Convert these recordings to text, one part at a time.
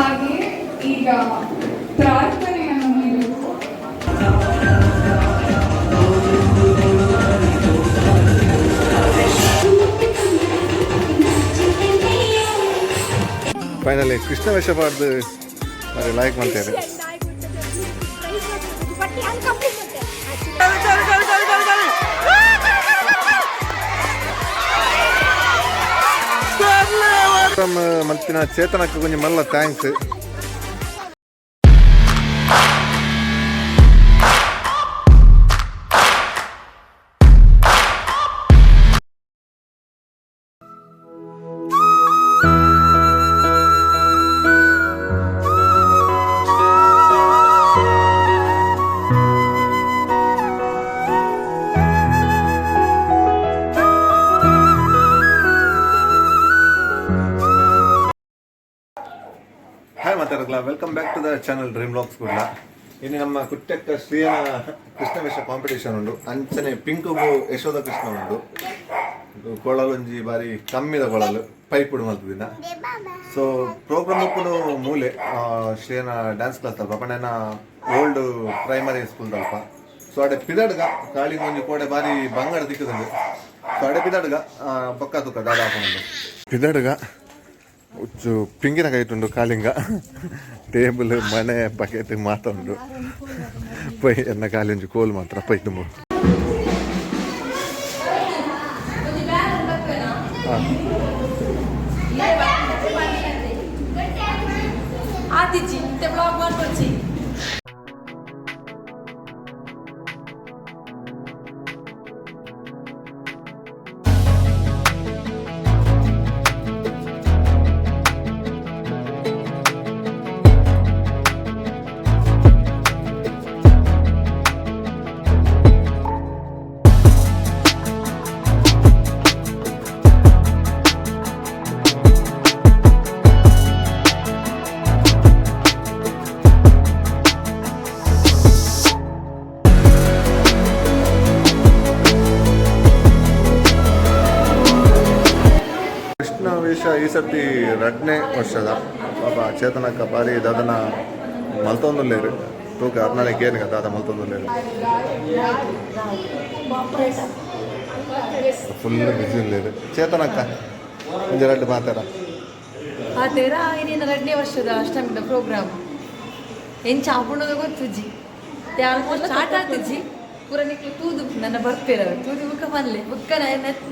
ಹಾಗೆ ಈಗ ಪ್ರಾರ್ಥನೆಯನ್ನು ನೀಡಬೇಕು. ಫೈನಲಿ ಕೃಷ್ಣ ವೇಷ ಪಾಡ್ದು మరి ಲೈಕ್ ಮಾಡ್ತೇವೆ. ಮಲ್ತಿನ ಚೇತನಕ್ಕೆ ಕೊಂಚ ಮಲ್ಲ thanks. Hi ಮಾತಾಡಲ್ಲ, welcome back to the channel Dream Blogs ಕೂಡ. ಇನ್ನು ನಮ್ಮ ಕುಟ್ಟಕ್ಕ ಶ್ರೀಯನ ಕೃಷ್ಣ ವೇಷ ಕಾಂಪಿಟೇಷನ್ ಉಂಡು. ಅಂಚನೆ ಪಿಂಕುಗು ಯಶೋಧ ಕೃಷ್ಣ ಉಂಡು. ಇದು ಕೊಳಲೊಂಜಿ ಬಾರಿ ಕಮ್ಮಿದ ಕೊಳಲು ಪೈಪುಡು ಮಲ್ತದಿನ. ಸೊ ಪ್ರೋಗ್ರಾಮ್ ಉಪ್ಪುನು ಮೂಲೆ ಶ್ರೀಯನ ಡ್ಯಾನ್ಸ್ ಕ್ಲಾಸ್ ತಲ್ಪ ಪಂಡ ಓಲ್ಡ್ ಪ್ರೈಮರಿ ಸ್ಕೂಲ್ ತಲ್ಪ. ಸೊ ಅಡೆ ಪಿದಡ್ಗ ಕಾಳಿಂಗ ಒಂಜಿ ಕೋಡೆ ಬಾರಿ ಬಂಗಾರ ತಿಕ್ಕುದುಂಡು. ಸೊ ಅಡೆ ಪಿದಡ್ಗ ಬೊಕ್ಕ ತುಕ್ಕ ದಾದ ಹಾಕೊಂಡು ಪಿದಡ್ಗ. ಉಚ್ಚು ಪಿಂಗಿನ ಕೈಟುಂಡು ಕಾಲಿಂಗ. ಟೇಬಲ್ ಮನೆ ಬಕೆಟ್ ಮಾತ ಉಂಡು. ಪೈ ಎನ್ನ ಖಾಲಿ ಒಂಜಿ ಕೋಲ್ ಮಾತ್ರ ಪೈ ತುಂಬ. ಆತಿಜಿ ಇತ್ತೆ ಬ್ಲಾಗ್ ಮಾಡ್ಕೊಚ್ಚಿ. ಕೃಷ್ಣ ವೇಷ ಈ ಸರ್ತಿ ರಡ್ನೇ ವರ್ಷದ. ಪಾಪ ಚೇತನಕ್ಕ ಬಾರಿ ದಾದನ ಮಲ್ತೊಂದುಲ್ಲೇರು. ತೂಕ ಅರ್ನಾಳೆ ಕೇನಿಗ ದಾದ ಮಲ್ತೊಂದುಲ್ಲೇರು. ಫುಲ್ ಬಿಸಿ ಉಲ್ಲೇರು. ಚೇತನಕ್ಕ, ಒಂಜಿ ರಡ್ಡ್ ಮಾತಾಡ. ಆತೇರ ಇನ್ನೇನು ಎರಡನೇ ವರ್ಷದ ಅಷ್ಟಮಿದ ಪ್ರೋಗ್ರಾಮ್ ಎಂಚ ಆಪುಂಡದ ಗೊತ್ತುಜ್ಜಿ. ಯಾರು ಸ್ಟಾರ್ಟ್ ಆತಿಜ್ಜಿ ಪೂರ ನಿಕ್ಲು ತೂದು ನನ್ನ ಬರ್ಪೇರ ತೂದು ಬುಕ್ಕ ಪನ್ಲೆ ಬುಕ್ಕ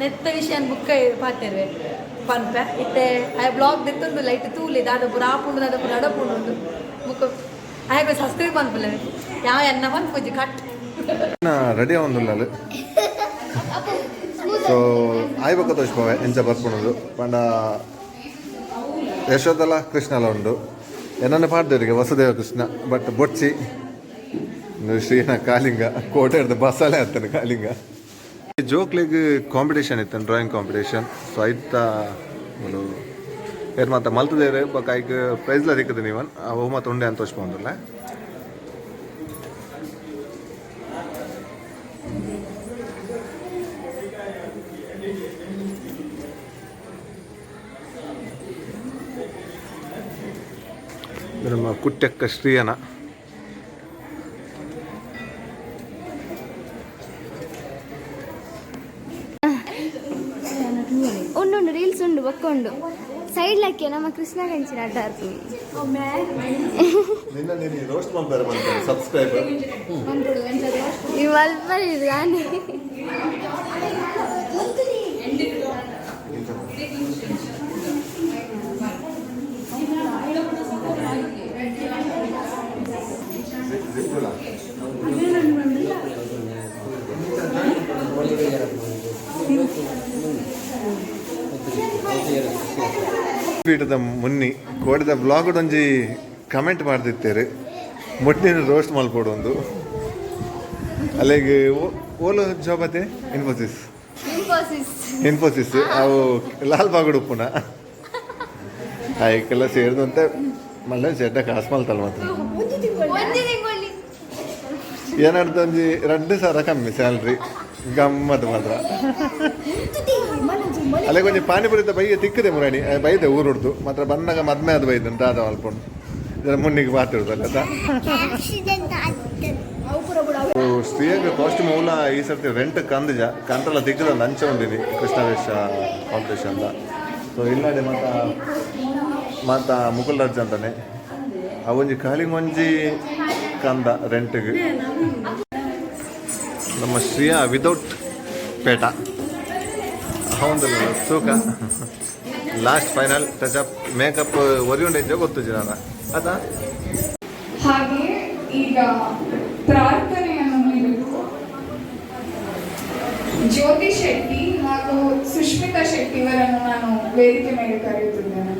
ನೆತ್ತ ವಿಷಯ ಬುಕ್ಕ ಪಾತೇವೆ ಪನ್ಪೆ. ಇತ್ತೆ ಆಯ ಬ್ಲಾಗ್ ದೆತ್ತೊಂದು ಲೈಟ್ ತೂಲೆ ದಾದ ಪೂರ ಆಪುಂಡು ದಾದ ಪೂರ ನಡಪುಂಡು ಒಂದು ಬುಕ್ಕ ಆಯಗ ಸಸ್ತೆ ಪನ್ಪುಲೆ ಯಾವ ಎನ್ನ ಪನ್ಪುಜಿ ಕಟ್. ರೆಡಿ ಆವೊಂದುಲ್ಲಲು. ಸೊ ಆಯ್ಬೊಕ್ಕ ತೋಜ್ಪವೆ ಎಂಚ ಬರ್ಪುಣದು ಪಂಡ. ಯಶೋದಲ ಕೃಷ್ಣಲ ಉಂಡು. ಎನ್ನನ್ನು ಪಾಡ್ದವರಿಗೆ ವಸುದೇವ ಕೃಷ್ಣ ಬಟ್ ಬೊಚ್ಚಿ. ಇಂದು ಶ್ರೀನ ಕಾಲಿಂಗ ಕೋಟೆ ಹಿಡ್ದು ಬಸ್ಸಲ್ಲೇ ಆಗ್ತಾನೆ ಕಾಲಿಂಗ. ಜೋಕ್ಲಿಗ್ ಕಾಂಪಿಟೇಷನ್ ಇತ್ತು, ಡ್ರಾಯಿಂಗ್ ಕಾಂಪಿಟೇಷನ್. ಸೊ ಐತ ಮೂಲು ಏರ್ ಮಾತ ಮಲ್ತದೇರು. ಬೊಕ್ಕ ಐಕ್ ಪ್ರೈಸ್ಲ ತಿಕ್ಕದು ನೀವನ್ ಅವು ಮಾತ ಉಂಡೆ ಅಂತ ತೋಚ್ಪೊಂದುಲ್ಲ. ಇದು ನಮ್ಮ ಕುಟ್ಟಕ್ಕ ಶ್ರೀಯನ. ಉಂಡು, ರೀಲ್ಸ್ ಉಂಡು, ಬೊಕ್ಕ ಉಂಡು. ಸೈಡ್ ಲಕ್ಕೆ ನಮ್ಮ ಕೃಷ್ಣ ಕಂಚಿನ ಅಡ್ಡ ಆರ್ಪುನಿ. ನಿನ್ನ ನೀನು ರೋಸ್ಟ್ ಮಾಡ್ತಾರೆ ಮಾಡ್ತಾರೆ ಸಬ್ಸ್ಕ್ರೈಬರ್. ಇವು ಅಲ್ಪ ಇದು ನಾನೇ. ಪೀಠದ ಮುನ್ನಿ ಕೋಡಿದ ಬ್ಲಾಗ್ ಒಂಜಿ ಕಮೆಂಟ್ ಮಾಡ್ದಿತ್ತೇರು, ಮುಟ್ಟಿನ ರೋಸ್ಟ್ ಮಲ್ಪೊಡು ಒಂದು. ಅಲ್ಲಿಗೆ ಓಲು ಜಾಬ್ ಅತೆ? ಇನ್ಫೋಸಿಸ್. ಇನ್ಫೋಸಿಸ್. ಇನ್ಫೋಸಿಸ್ ಅವು ಲಾಲ್ ಬಾಗುಡು ಉಪ್ಪುನ ಐಕೆಲ್ಲ ಸೇರಿದಂತೆ ಮಲ್ಲ ಚೆಡ್ಡ ಕಾಸು ಮಲ್ತಲ್ಲ ಮಾತ್ರ. ಒಂಜಿ ತಿಂಗೊಳ್ಳಿ. ಏನಾಡ್ದು ಒಂಜಿ 2000 ಕಮ್ಮಿ ಸ್ಯಾಲ್ರಿ, ಗಮ್ಮತ್ ಮಾತ್ರ. ಅಲ್ಲೇ ಕೊಂಚ ಪಾನಿಪುರಿತ ಬೈಯ ತಿಕ್ಕದೆ ಮುರಾಣಿ ಬೈದೆ ಊರುಡ್ದು ಮಾತ್ರ. ಬನ್ನಗ ಮದ್ಮೆ ಅದು ಬೈದು ದಾದ ಮಲ್ಪೊಂಡು. ಮುನ್ನಿಗೆ ಮಾತಾಡುದಲ್ಲ. ಸ್ತ್ರೀಯಾಗ ಕಾಸ್ಟ್ಯೂಮ್ ಮೂಲ ಈ ಸರ್ತಿ ರೆಂಟ್ ಕಂದಜ ಕಂಟ್ರಲ್ಲ ತಿಕ್ಕದ ಅಂಚ ಉಂಡಿನಿ ಕೃಷ್ಣವೇಷ ಕಾಂಪಿಟೇಷನ್. ಸೊ ಇಲ್ಲಾಡೆ ಮಾತ ಮಾತ ಮುಕುಲ್ ರಾಜ್ ಅಂತಾನೆ ಅವೊಂಜಿ ಕಾಲಿಂಗೊಂಜಿ ಕಂದ ರೆಂಟ್ಗೆ. ನಮ್ಮ ಶ್ರೇಯಾ ವಿದೌಟ್ ಪೇಟ ಹೌದಲ್ಲ ಸೂಕ. Last final touch up makeup ಒರಿಯುಂಡೆ ಗೊತ್ತು ನಾನು ಅದ. ಹಾಗೆ ಈಗ ಪ್ರಾರ್ಥನೆಯನ್ನು ನೀಡಲು ಜ್ಯೋತಿ ಶೆಟ್ಟಿ ಹಾಗೂ ಸುಷ್ಮಿತಾ ಶೆಟ್ಟಿ ಇವರನ್ನು ನಾನು ವೇದಿಕೆ ಮೇಲೆ ಕರೆಯುತ್ತಿದ್ದೇನೆ.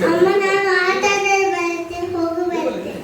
ಅಮ್ಮ, ನಾನು ಆಟದಲ್ಲಿ ಬರ್ತೀನಿ, ಹೋಗು ಬರ್ತೀನಿ.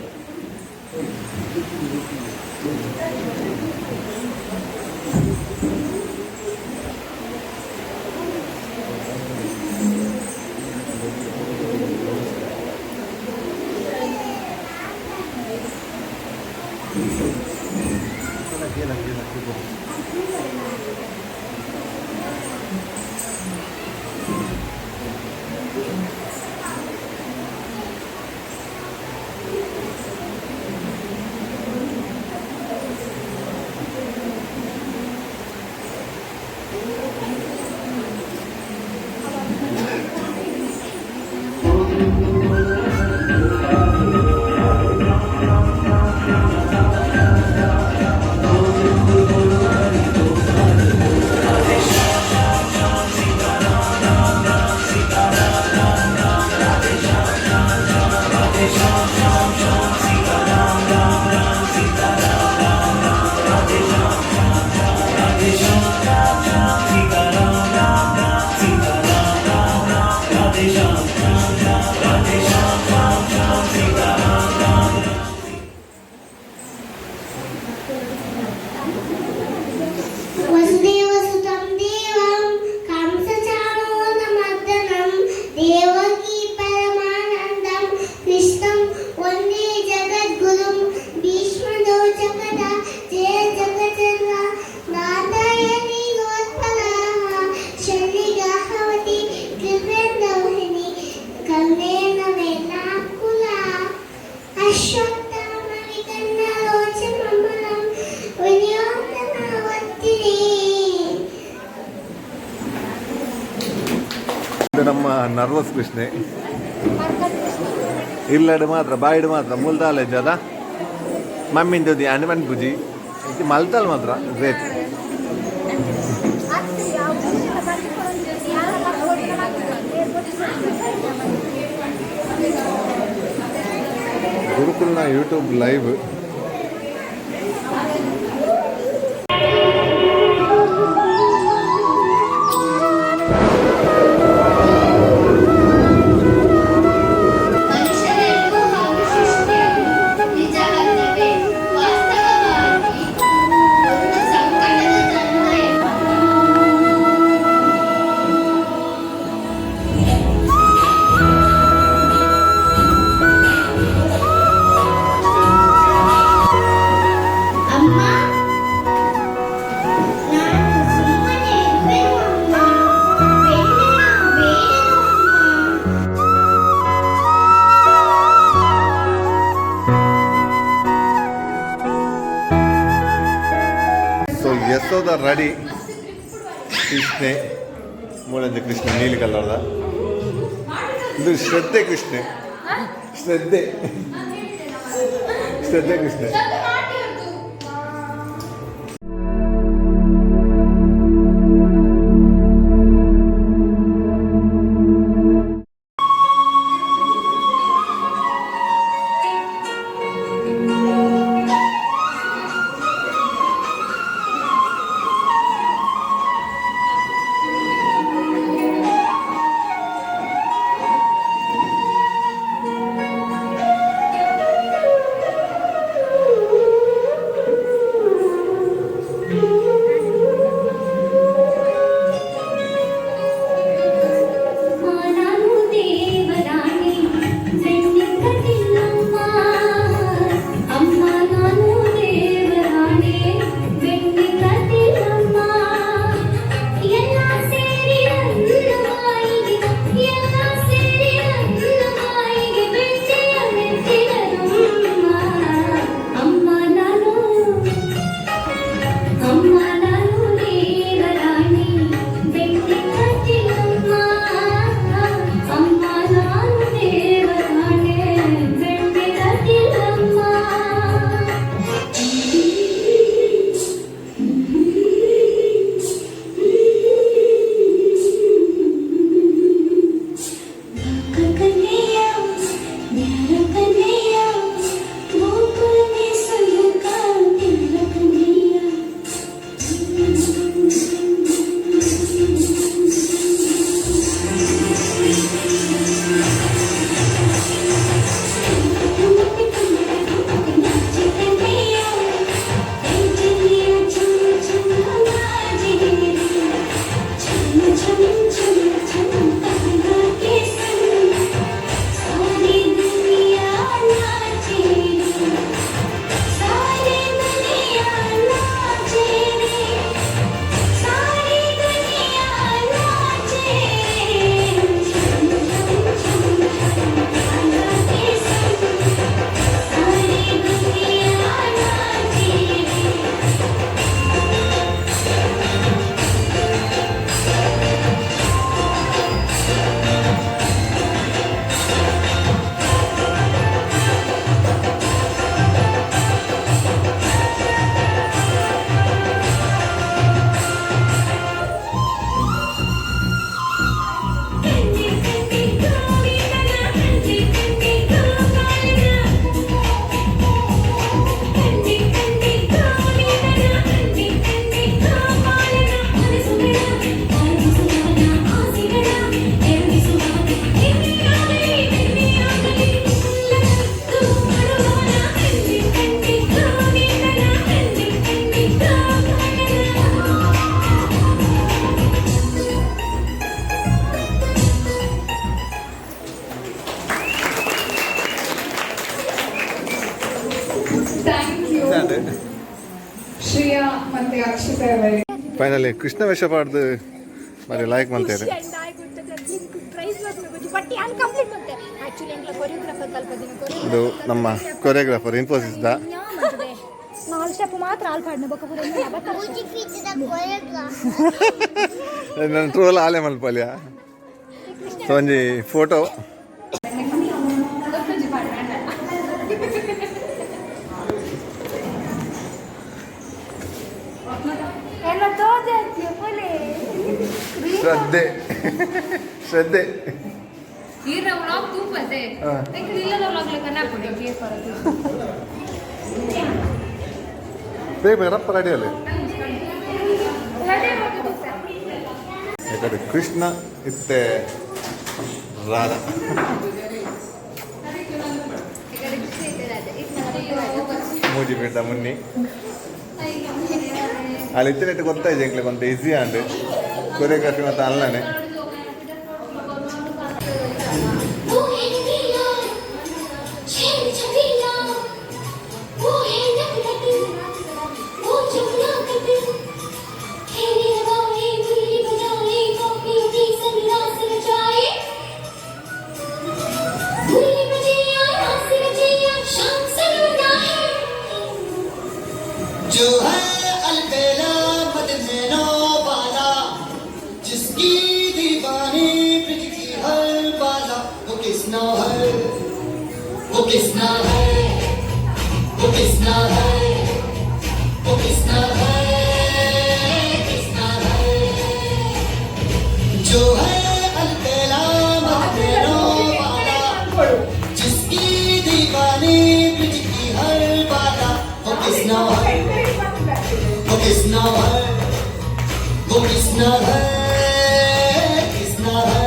वसुदेवसुतं देवं कंसचाणूरमर्दनं देवकी परमानन्दं कृष्णं वन्दे जगद्गुरुं. भीष्मदौ जगदा जय जगचन्द्र नारायणी गोत्पलाः शल्लिगाहवती कृपेन्दवहिनी कर्णेन वेलाकुला अश्वत्थाम विकर्णरोचममलं ವಿನಿಯೋಗನಾವರ್ತಿನಿ. ಇದು ನಮ್ಮ ನರ್ವಸ್ ಕೃಷ್ಣೆ. ಇಲ್ಲಡು ಮಾತ್ರ ಬಾಯಿಡು ಮಾತ್ರ ಮುಲ್ದಾಲೆ ಜದ ಮಮ್ಮಿಂದ ಹನುಮನ್ ಪೂಜಿ ಮಲ್ತಾಲ್ ಮಾತ್ರ ಗ್ರೇಟ್. ಗುರುಕುಲ್ನ ಯೂಟ್ಯೂಬ್ ಲೈವ್. ಯಶೋದ ರೆಡಿ. ಕೃಷ್ಣೆ ಮೂಲಂಜ ಕೃಷ್ಣ ನೀಲಿ ಕಲರ್ದ. ಇದು ಶ್ರದ್ಧೆ ಕೃಷ್ಣೆ, ಶ್ರದ್ಧೆ ಶ್ರದ್ಧೆ ಕೃಷ್ಣೆ. ನಾನು ದೇವರಾಣಿ ಬೆನ್ನಿಕಟಿಲ್ಲಮ್ಮ, ಅಮ್ಮ ನಾನು ದೇವರಾಣಿ ಬೆನ್ನಿಕಟಿಲ್ಲಮ್ಮ. ಎಲ್ಲ ಸೇರಿ ನನ್ನ ಬಾಯಿಗೆ, ಎಲ್ಲ ಸೇರಿ ನನ್ನ ಬಾಯಿಗೆ ಬೆಣ್ಣೆಯ ಮೆತ್ತಿದರಮ್ಮ. ಅಮ್ಮ ನಾನು, ಅಮ್ಮ ನಾನು ದೇವರಾಣಿ ಬೆನ್ನಿಕಟಿಲ್ಲಮ್ಮ, ಅಮ್ಮ ನಾನು ದೇವರಾಣಿ ಬೆನ್ನಿಕಟಿಲ್ಲಮ್ಮ. ಕನ್ನೆಯ ನ್ಯಾರ ಕನ್ನೆಯ ಗೋಕುಲ ಸುಲುಕ ನ್ಯಾರ ಕನ್ನೆಯ. सारी दुनिया नाचे रे, सारी दुनिया नाचे रे, सारी दुनिया नाचे रे। झुम झुम झुम झुम कान्हा के संग सारी दुनिया नाचे रे। ಕಂಡಿ ಕಂಡಿ ಗೋವಿಂದನ, ಕಂಡಿ ಕಂಡಿ ಗೋಪಾಲನ, ಕಂಡಿ ಕಂಡಿ ಗೋವಿಂದನ, ಕಂಡಿ ಕಂಡಿ ಗೋಪಾಲನ. ಕನಸುಗಳ ಕನಸುಗಳ ಆಸೆಗಳ ಎರಗಿಸುವಾಗ, ಎಲ್ಲಿಯಾಗಲಿ ಎಲ್ಲಿಯಾಗಲಿ ಎಲ್ಲರದ್ದು ಮಾಡುವವನ. ಕಂಡಿ ಕಂಡಿ ಗೋವಿಂದನ, ಕಂಡಿ ಕಂಡಿ ಗೋಪಾಲನ. Thank you Shriya ಮತ್ತೆ ಅಕ್ಷತಾ ಅವರಿಗೆ. ಫೈನಲಿ ಕೃಷ್ಣ ವೇಷ ಪಾಡ್ದು ಬಾರಿ ಲೈಕ್ ಮಾಡ್ತಾರೆ. ಇದು ನಮ್ಮ ಕೊರಿಯೋಗ್ರಾಫರ್ ಇನ್ಫೋಸಿಸ್ the. ನಾಲ್ ಸ್ಟೆಪ್ ಮಾತ್ರ ಆಲ್ ಪಾಡ್ನ ಬೊಕ್ಕ. ನನ್ನ ಟ್ರೋಲ್ ಆಲೆ ಮಲ್ಪಲ್ಯ. ಸೊ ಒಂಜಿ ಫೋಟೋ. ಶ್ರದ್ಧೆ ಶ್ರದ್ಧೆ. ಈರ ವ್ಲಾಗ್ ತೂಪದೆ. ಇಲ್ಲದ ವ್ಲಾಗ್ ಲೆಕ್ಕ ಹಾಕೊಡಿ. ಬೇಗ ಬೇಗ ರಪ್ಪ ರೆಡಿ ಅಲ್ಲಿ. ಯಾಕಂದ್ರೆ ಕೃಷ್ಣ ಇತ್ತೆ ರಾಧಾ. ಮೂಜಿ ಬಿಡ್ದ ಮುನ್ನಿ ಅಲ್ಲಿ ಇತ್ತಿನೆಟ್ಟು ಗೊತ್ತಾಯ್ತು ಎಂಕ್ಲೆ ಕೊಂತ ಈಸಿ ಆಂಡ್ ಕೊರಿಯೋಗ್ರಫಿ ಮತ್ತು ಅಲ್ಲನೆ. वो है नीला छेड़ छबीला, वो है नटखट, वो जमुना कट। खेले हवाए मुरली बजाए, गोपियों की संग रास रचाए। मुरली बजैया रास रचैया श्याम सलोना है। जो है अलबेला। नैनो वाला, जिसकी दीवानी ब्रिज की हर बाला, वो किसना है, वो किसना है, वो किसना है, वो किसना है, किसना है, जो है अलबेला मत वाला, जिसकी दीवानी ब्रिज की हर बाला, वो किसना है, वो किसना है, वो किसना है, किसना है।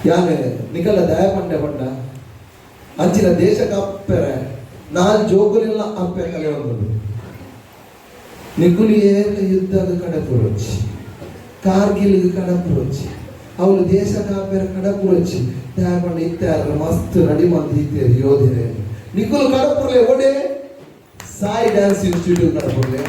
ಯಾನೆ ನಿಕಲ ದಯ ಪಂಡೆ ಪಂಡ ಅಂಚಿನ ದೇಶ ಕಾಪೆರೆ ನಾಲ್ ಜೋಗುಲೆಲ್ಲ ಅಪ್ಪೆ ಕಲೆ ಒಂದು ನಿಕುಲು ಏಕ ಯುದ್ಧದ ಕಡಪುರೊಚ್ಚಿ, ಕಾರ್ಗಿಲ್ ಕಡಪುರೊಚ್ಚಿ, ಅವಳು ದೇಶ ಕಾಪೆರ ಕಡಪುರೊಚ್ಚಿ. ದಯ ಪಂಡ ಇತ್ತಾರ ಮಸ್ತ್ ರೆಡಿ ಮಂದಿ ಇತ್ತೇರು ಯೋಧರೆ. ನಿಕುಲು ಕಡಪುರ್ಲೆ ಒಡೆ ಸಾಯಿ ಡ್ಯಾನ್ಸ್ ಇನ್ಸ್ಟಿಟ್ಯೂಟ್ ಕಡಪುರ್ಲೆ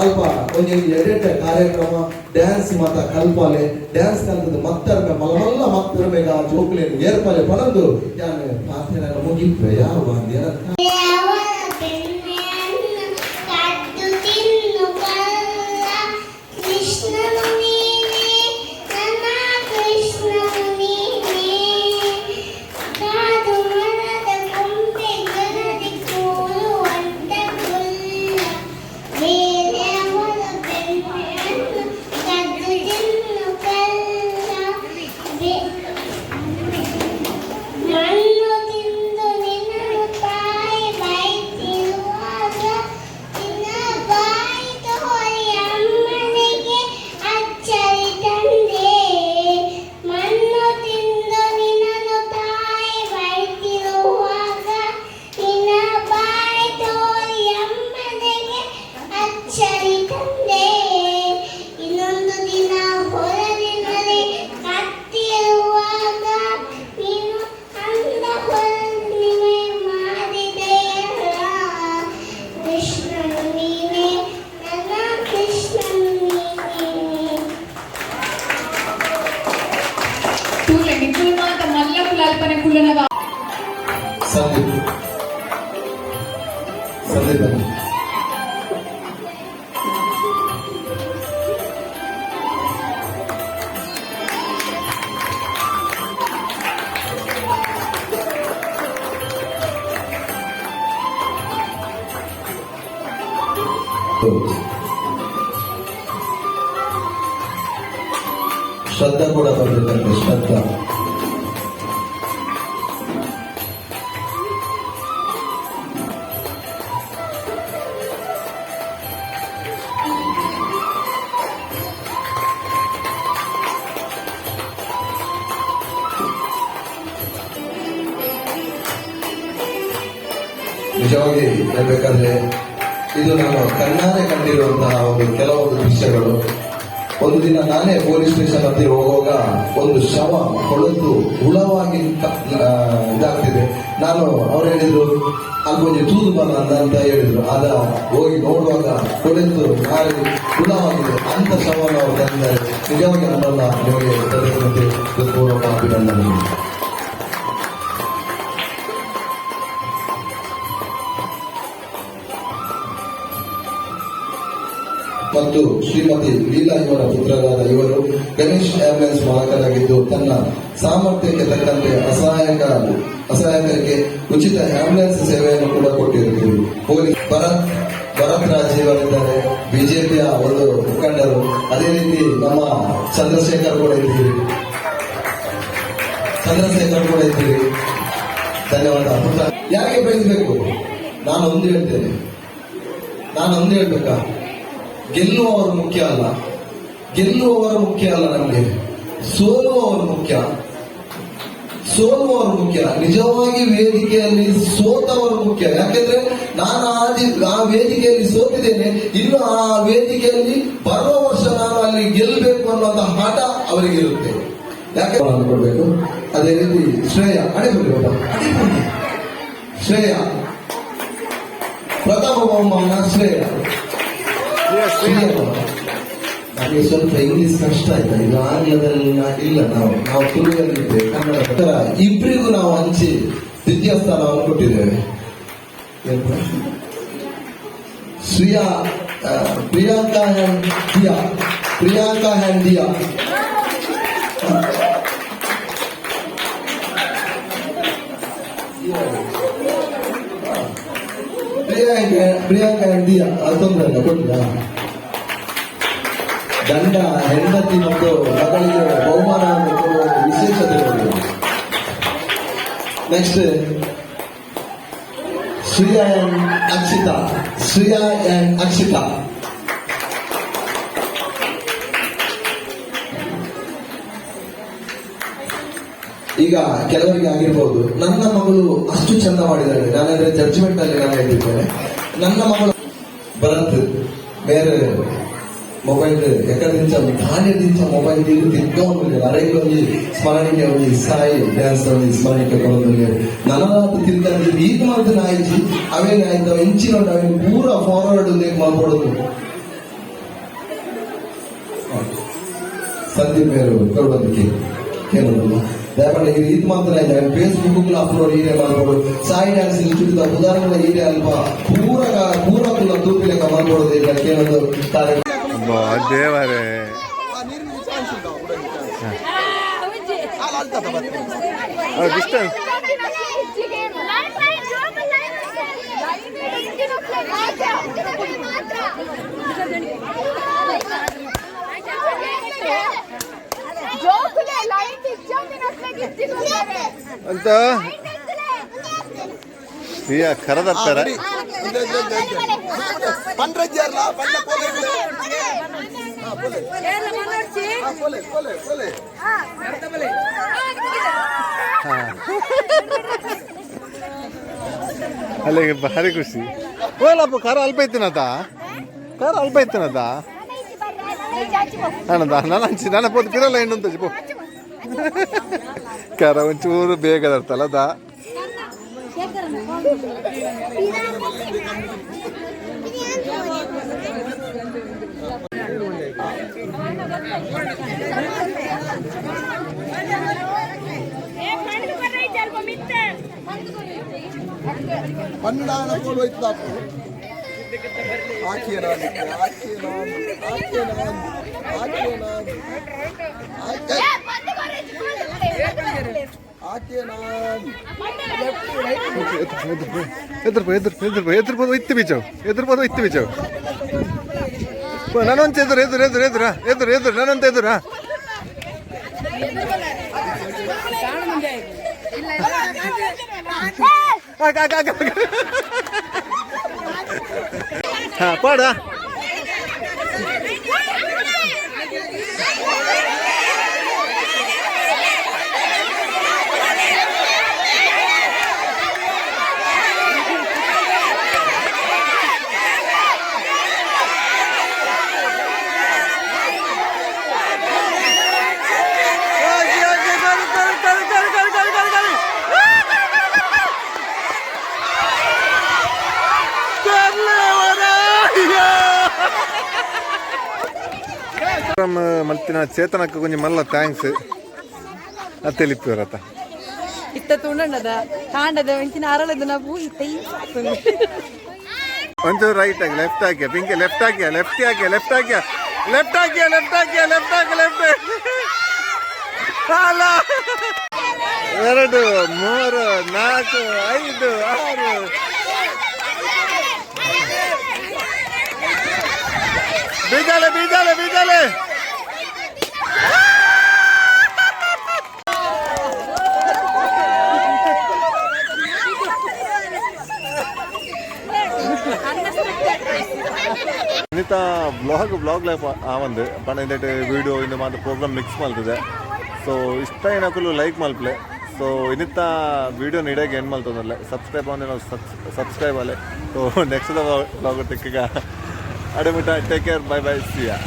ಅಲ್ಪ ಒಂಜಿ ಎಡೆಟ ಕಾರ್ಯಕ್ರಮ ಡ್ಯಾನ್ಸ್ ಮಾತ ಕಲ್ಪಾಲೆ. ಡ್ಯಾನ್ಸ್ ಕಲ್ತದ ಮತ್ತರ್ಮೆ ಮಲ್ಲ ಮಲ್ಲ ಮತ್ತರ್ಮೆಗ ಜೋಕುಲೇನು ಏರ್ಪಾಲೆ ಪನಂದು ಯಾನ್ ಪಾತೆರ ಮುಗಿಪ್ಪೆ ಯಾವ ಅಂದ್. ಕದ್ದು ತಿನ್ನು ಕಲ್ಲ, ಕೃಷ್ಣನು ನೀನೇ, ನನ್ನ ಕೃಷ್ಣನು ನೀನೇ. ಕಾದು ಮರದ ಕೊಂಬೆಗಳಲ್ಲಿ ಕೂರುವಂತ ಗುಲ್ಲ, ಬೇರೆಯವರ ಬೆಣ್ಣೆಯನ್ನು ಕದ್ದು ತಿನ್ನು ಕಲ್ಲ. ಮಣ್ಣು ತಿಂದು ನಿನ್ನನ್ನು ತಾಯಿ ಬೈತಿರುವಾಗ, ನಿನ್ನ ಬಾಯಿ ತೋರಿ ಅಮ್ಮನಿಗೆ ಅಚ್ಚರಿ ತಂದೆ. ಮಣ್ಣು ತಿಂದು ನಿನ್ನನ್ನು ತಾಯಿ ಬೈತಿರುವಾಗ, ನಿನ್ನ ಬಾಯಿ ತೋರಿ ಅಮ್ಮನಿಗೆ ಅಚ್ಚರಿ ತಂದೆ. ಇನ್ನೊಂದು ದಿನ ಹೊಲದಿನಲ್ಲಿ ಕತ್ತಿರುವಾಗ, ನೀನು ಅಂದ ಹುಣ್ಣಿಮೆ ಮಾಡಿದೆಯಲ್ಲ. ಕೃಷ್ಣನು ನೀನೇ, ನನ್ನ ಕೃಷ್ಣನು ನೀನೇ. ತೂಲೆ ನಿಕುಲು ಮಾತ ಮಲ್ಲ ಕುಲಾಲ್ಪನೆ ಕುಲ್ಲನಗ. ಸಂದೀಪ್, ಸಂದೀಪ್ ಅಣ್ಣ. ಶ್ರದ್ಧಾ ಕೂಡ ಬಂದಿದ್ದಂತೆ, ಶ್ರದ್ಧಾ. ನಿಜವಾಗಿ ಹೇಳ್ಬೇಕಾದ್ರೆ ಇದು ನಾನು ಕಣ್ಣಾರೆ ಕಂಡಿರುವಂತಹ ಒಂದು ಕೆಲವೊಂದು ದೃಶ್ಯಗಳು. ಒಂದು ದಿನ ನಾನೇ ಪೊಲೀಸ್ ಸ್ಟೇಷನ್ ಹತ್ತಿರ ಹೋಗುವಾಗ ಒಂದು ಶವ ಕೊಳೆತು ಹುಳವಾಗಿ ಇದಾಗ್ತಿದೆ. ನಾನು ಅವ್ರು ಹೇಳಿದ್ರು ಅಲ್ಕೊಂಜಿ ತೂದು ಬಲ್ಲ ಅಂತ ಹೇಳಿದ್ರು. ಆದ ಹೋಗಿ ನೋಡುವಾಗ ಕೊಳೆತು ನಾರಿ ಹುಳವಾಗಿದೆ. ಅಂತ ಶವವನ್ನು ಅವರು ತಂದಿದ್ದಾರೆ. ನಿಜವಾಗಿ ನಮ್ಮನ್ನ ನಿಮಗೆ ಕೃತಜ್ಞತೆ, ಹೃತ್ಪೂರ್ವಕ ಅಭಿನಂದನೆಗಳು. ಮತ್ತು ಶ್ರೀಮತಿ ಲೀಲಾ ಇವರ ಪುತ್ರರಾದ ಇವರು ಗಣೇಶ್ ಆಂಬ್ಯುಲೆನ್ಸ್ ಮಾಲಕರಾಗಿದ್ದು ತನ್ನ ಸಾಮರ್ಥ್ಯಕ್ಕೆ ತಕ್ಕಂತೆ ಅಸಹಾಯಕರಿಗೆ ಉಚಿತ ಆಂಬ್ಯುಲೆನ್ಸ್ ಸೇವೆಯನ್ನು ಕೂಡ ಕೊಟ್ಟಿರುತ್ತೀವಿ. ಪೊಲೀಸ್ ಭರತ್ ಭರತ್ ರಾಜ್ ಇವರಿದ್ದಾರೆ, ಬಿಜೆಪಿಯ ಒಂದು ಮುಖಂಡರು. ಅದೇ ರೀತಿ ನಮ್ಮ ಚಂದ್ರಶೇಖರ್ ಕೂಡ ಇದ್ದೀರಿ, ಚಂದ್ರಶೇಖರ್ ಕೂಡ ಇದ್ದೀರಿ. ಧನ್ಯವಾದ. ಯಾರಿಗೆ ಪ್ರೈಸ್ ಬೇಕು? ನಾನು ಒಂದು ಹೇಳ್ತೇನೆ, ನಾನು ಒಂದು ಹೇಳ್ಬೇಕಾ? ಗೆಲ್ಲುವವರು ಮುಖ್ಯ ಅಲ್ಲ, ಗೆಲ್ಲುವವರು ಮುಖ್ಯ ಅಲ್ಲ, ನಮಗೆ ಸೋಲುವವರು ಮುಖ್ಯ, ಸೋಲುವವರು ಮುಖ್ಯ. ನಿಜವಾಗಿ ವೇದಿಕೆಯಲ್ಲಿ ಸೋತವರು ಮುಖ್ಯ. ಯಾಕೆಂದ್ರೆ ನಾನು ಆ ವೇದಿಕೆಯಲ್ಲಿ ಸೋತಿದ್ದೇನೆ, ಇನ್ನು ಆ ವೇದಿಕೆಯಲ್ಲಿ ಬರುವ ವರ್ಷ ನಾನು ಅಲ್ಲಿ ಗೆಲ್ಲಬೇಕು ಅನ್ನುವಂತ ಹಠ ಅವರಿಗೆ ಇರುತ್ತೆ. ಯಾಕೆ ಕೊಡ್ಬೇಕು? ಅದೇ ರೀತಿ ಶ್ರೇಯ ಅಡೆಬುಡಿ ಅಡೆಬುಡಿ ಶ್ರೇಯ ಪ್ರಥಮ ಬಹುಮಾನ ಶ್ರೇಯ. ನಮಗೆ ಸ್ವಲ್ಪ ಇಂಗ್ಲಿಷ್ ಕಷ್ಟ ಆಯ್ತಾ? ಇದು ಆಂಗ್ಲದಲ್ಲಿ ಇಲ್ಲ, ನಾವು ನಾವು ತುಳುವಲ್ಲಿದ್ದೇವೆ, ಕನ್ನಡ. ಇಬ್ಬರಿಗೂ ನಾವು ಹಂಚಿ ದ್ವಿತೀಯ ಸ್ಥಾನವನ್ನು ಕೊಟ್ಟಿದ್ದೇವೆ. Shriya, Priyanka and Diya, Priyanka and Diya. Priyanka Priyanka and Diya, ಅದು ತೊಂದರೆ ಇಲ್ಲ, ಕೊಟ್ಟಿಲ್ಲ. ಗಂಡ ಹೆಂಡತಿ ಮತ್ತು ಮಗಳಿಗೆ ಬಹುಮಾನವನ್ನು ಕೊಡುವ ವಿಶೇಷತೆ. Next Shriya and Akshita, Shriya and Akshita. ಈಗ ಕೆಲವರಿಗೆ ಆಗಿರ್ಬೋದು, ನನ್ನ ಮಗಳು ಅಷ್ಟು ಚಂದ ಮಾಡಿದ್ದಾಳೆ. ನಾನಂದ್ರೆ ಜಡ್ಜ್ಮೆಂಟ್ ಅಲ್ಲಿ ನಾನು ಹೇಳ್ತಿದ್ದೇನೆ. ನನ್ನ ಮಗಳು ಭರತ್ ಬೇರೆ ಮೊಬೈಲ್ ಎಕದಿಂಚ ಖಾಲಿ ಮೊಬೈಲ್ ತೀರು ತಿರ್ಗೊಂಡು ಅರೆಗೆ ಒಂಜಿ ಸ್ಮರಣಿಕೆ ಒಂಜಿ ಸಾಯಿ ಡ್ಯಾನ್ಸ್ ಒಂಜಿ ಸ್ಮರಣಿಕೆ ಕೊಡೊಂದುಲ್ಲೆರ್. ನನಲಾತ್ ತಿರ್ಗಂದು ಈತ್ ಮಲ್ತ್ ನಾಯಿಜಿ ಅವೇನ್ ಆಯ್ತು ಇಂಚಿನ ಅವೇನ್ ಪೂರ ಫಾರ್ವರ್ಡ್ ಉಂದೆಕ್ ಮಲ್ಪೊಡೊಂದು. ಸಂದೀಪ್ ಮೇರು ಕೊರೊಡೊಂದು ಕೇಳೋದಿಲ್ಲ. ದಯಪಂಡ ಈ ಈತ್ ಮಾತ್ರ ಫೇಸ್ಬುಕ್ ಅಪ್ಲೋಡ್ ಈರೆ ಮಲ್ಪೊಡು. ಸಾಯಿ ಡ್ಯಾನ್ಸ್ ಇನ್ಸ್ಟಿಟ್ಯೂಟ್ ಉದಾಹರಣೆ ಈರೆ ಅಲ್ಪ ಪೂರ ಪೂರ ಪೂರ ತೂಪಿಲೆಕ್ಕ ಮಲ್ಪೊಡು ಇಲ್ಲ ಕೇಳೋದು ತಾರೆ. ದೇವರೇ, ಡಿಸ್ಟೆನ್ಸ್. ಅಂತ ಶ್ರೀಯಾ ಕರದರ್ತಾರ. ಅಲ್ಲಿಗೆ ಭಾರಿ ಖುಷಿ. ಓಲಪ್ಪ ಖಾರ ಅಲ್ಪ ಇತ್ತಿನದ, ಖಾರ ಅಲ್ಪ ಇತ್ತಿನದ ಅಣ್ಣದ. ನಾನು ಹಂಚಿ ನನ್ನ ಪೋದು ಪಿರಲ್ಲ ಹೆಣ್ಣು ಪೋ ಖಾರ ಒಂಚೂರು ಬೇಗ ತರ್ತಲ್ಲ ದಾ. ಪನ್ನಡಾನ ಕೋಲು ಹೋಯ್ತದಾಪು. ಆಕೆ ನಾನು ಆಕೆ ನಾನು ಆಕೆ ನಾನು ಆಕೆ ನಾನು ಆಕೆ ನಾನು. ಎದುರು ಎದುರು ಎದುರು ಎದುರು ಪೋದು ಇತ್ತು ಬೀಚವು, ಎದುರು ಪೋದು ಇತ್ತು ಬೀಚವು. ನಾನೊಂದು ಎದುರು ಎದುರು ಎದುರು ಎದುರು ಎದುರು ಎದುರು ನಾನೊಂದು ಎದುರು. ಹಾ ಪಾಡ. ಪ್ರೋಗ್ರಾಮ್ ಮಲ್ತಿನ ಚೇತನಕ್ಕೆ ಕೊಂಚ ಮಲ್ಲ thanks. ಅತ್ತೆಲಿಪ್ಪುರತ. ಇತ್ತ ತುಂಡದ ಕಾಂಡದ ಎಂಚಿನ ಅರಳದ ನಾವು ಇತ್ತ. ಒಂಚೂರು ರೈಟ್ ಆಗಿ, ಲೆಫ್ಟ್ ಹಾಕಿಯ ಪಿಂಕಿ, ಲೆಫ್ಟ್ ಹಾಕಿಯ, ಲೆಫ್ಟ್ ಹಾಕಿಯ, ಲೆಫ್ಟ್ ಹಾಕಿಯ, ಲೆಫ್ಟ್ ಹಾಕಿಯ, ಲೆಫ್ಟ್ ಹಾಕಿಯ, ಲೆಫ್ಟ್ ಹಾಕಿ, ಲೆಫ್ಟ್ ಅಲ್ಲ. ಎರಡು, ಮೂರು, ನಾಲ್ಕು, ಐದು, ಆರು. ಬೀಜಾಲೆ, ಬೀಜಾಲೆ, ಬೀಜಾಲೆ. ಇನ್ನಿತ ಬ್ಲಾಗ್ ಬ್ಲಾಗ್ ಲೈಫ್ ಆ ಒಂದು ಪಂಡ ಇಂದೆಟ್ ವೀಡಿಯೋ ಇಂದು ಮಾತ ಪ್ರೋಗ್ರಾಮ್ ಮಿಕ್ಸ್ ಮಲ್ತದೆ. ಸೊ ಇಷ್ಟ ಏನಕ್ಕೂ ಲೈಕ್ ಮಲ್ಪ್ಲೆ. ಸೊ ಇನ್ನಿತ್ತ ವೀಡಿಯೋ ನೀಡಾಗ ಏನು ಮಲ್ತದಲ್ಲ, ಸಬ್ಸ್ಕ್ರೈಬ್ ಅಂದ್ರೆ ನಾವು ಸಬ್ಸ್ಕ್ರೈಬ್ ಅಲ್ಲೇ. ಸೊ ನೆಕ್ಸ್ಟ್ ಬ್ಲಾಗ್ ತಿಕ್ಕಗ ಅಡೆ ಮುಟ್ಟ, take care, bye bye, see ya.